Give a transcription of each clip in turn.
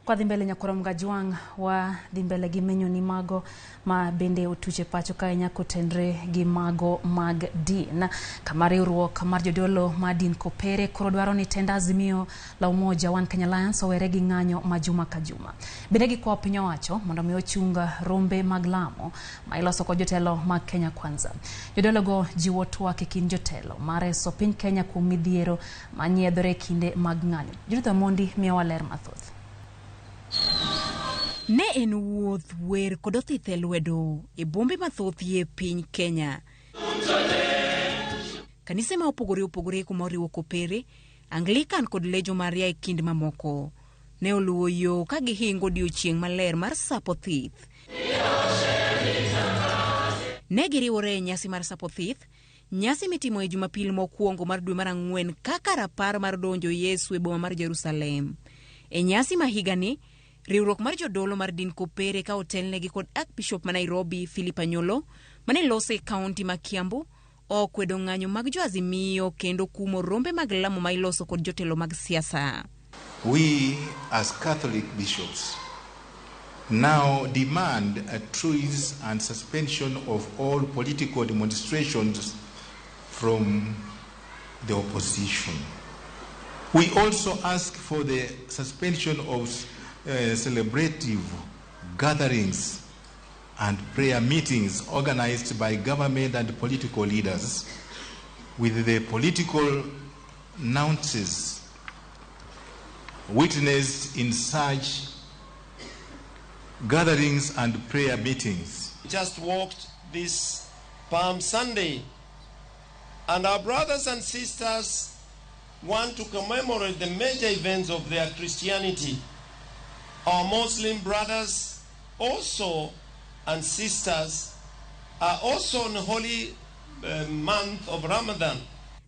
Kwadhi mbele nyakwar Mgajwang' wadhi mbele gi menyo ni mago ma bende otuch e pacho kae nyaka otenre gi mago mag din. Kama riwruok mar jodolo mar din Kopere koro dwaro ni tend Azimio la Umoja One Kenya Alliance owere gi ng'anyo ma juma ka juma. Bende gikwayo piny owacho mondo mi ochung rombe mag lamo ma iloso kod jotelo mag Kenya Kwanza. Jodolo go jiwo twak e kind jotelo mar reso piny Kenya kuom midhiero manyiedhore e kinde mag ng'anyo. Judith Omondi miyowa ler mathoth. Ne en wuoth wer kod othith e lwedo e bombe mathoth e piny Kenya. Kanise ma opogore opogore kuma oriwo Kopere, Anglican kod Legion Maria e kind mamoko ne oluwo yo ka gihingo odiochieng' maler mar Sap Othith. Ne giriwore e nyasi mar Sap Othith, nyasi mitimo e Jumapil mokwongo mar dwe mar ang'wen kaka rapar mar donjo Yesu e boma mar Jerusalem. E nyasi ma higani, riwruok mar jodolo mar din Kopere ka otelnegi kod Archbishop ma Nairobi Philip Anyolo mane loso e kaunti ma Kiambu okwedo ng'anyo mag jo Azimio kendo kumo rombe mag lamo ma iloso kod jotelo mag siasa. We as Catholic bishops now demand a truce and suspension of all political demonstrations from the opposition. We also ask for the suspension of celebrative gatherings and prayer meetings organized by government and political leaders with the political nuances witnessed in such gatherings and prayer meetings. Just walked this Palm Sunday, and our brothers and sisters want to commemorate the major events of their Christianity. Our Muslim brothers also and sisters are also on holy month of Ramadan.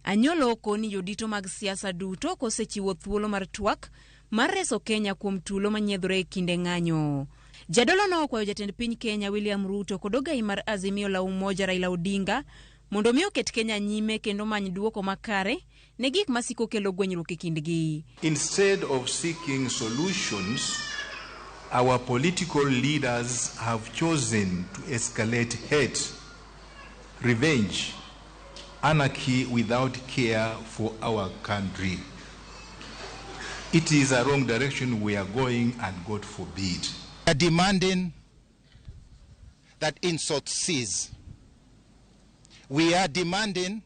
Anyolo okoni jodito mag siasa duto kosechiwo thuolo mar twak mar reso Kenya kuom tulo manyiedhore e kinde ng'anyo. Jadolo no okwayo jatend piny Kenya William Ruto kod ogai mar Azimio la Umoja Raila Odinga mondo mi oket Kenya nyime kendo many duoko makare ne gik masiko kelo gwenyruok e kindgi. Instead of seeking solutions, our political leaders have chosen to escalate hate, revenge, anarchy without care for our country. It is a wrong direction we are going, and God forbid. We are demanding that insults cease. We are demanding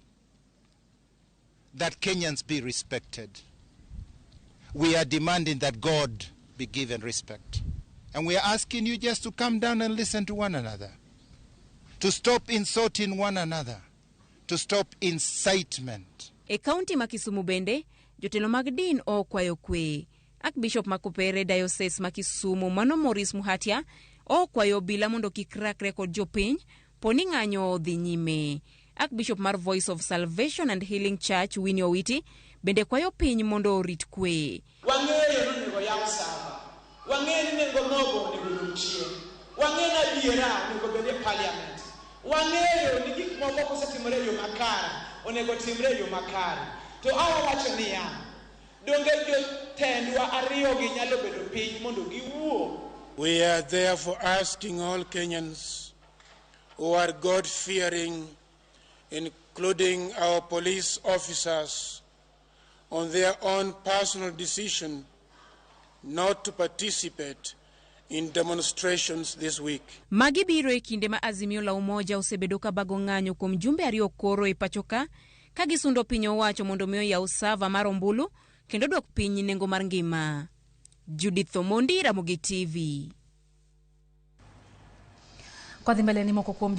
that Kenyans be respected. We are demanding that God be given respect. And we are asking you just to come down and listen to one another, to stop insulting one another, to stop incitement. E kaunti ma Kisumu bende, jotelo mag din okwayo kwe. Archbishop ma Kopere Diocese ma Kisumu mano Maurice Muhatia okwayo obila mondo kik rakre kod jopiny poni ng'anyo odhi nyime. Archbishop mar Voice of Salvation and Healing Church Winnie Owiti bende kwayo piny mondo orit kwe. Wang'eyo ni onego yaw server. Wang'eyo ni nengo mogo onego dong chien. Wang'eyo ni adiera onego bed e parliament. Wang'eyo ni gik moko kosetimore e yo makare onego timre e yo makare. To awawacho niya, donge jotendwa ariyogi nyalo bedo piny mondo giwuo. We are therefore asking all Kenyans who are God-fearing, including our police officers, on their own personal decision not to participate in demonstrations this week. Magi biro e kinde ma Azimio la Umoja osebedo ka bago ng'anyo kuom jumbe ariyo koro e pacho ka, ka gisundo piny owacho mondo mi oyaw server mar ombulu kendo dwok piny nengo mar ngima. Judith Omondi, Ramogi TV. Kwadhi mbele ni moko kuom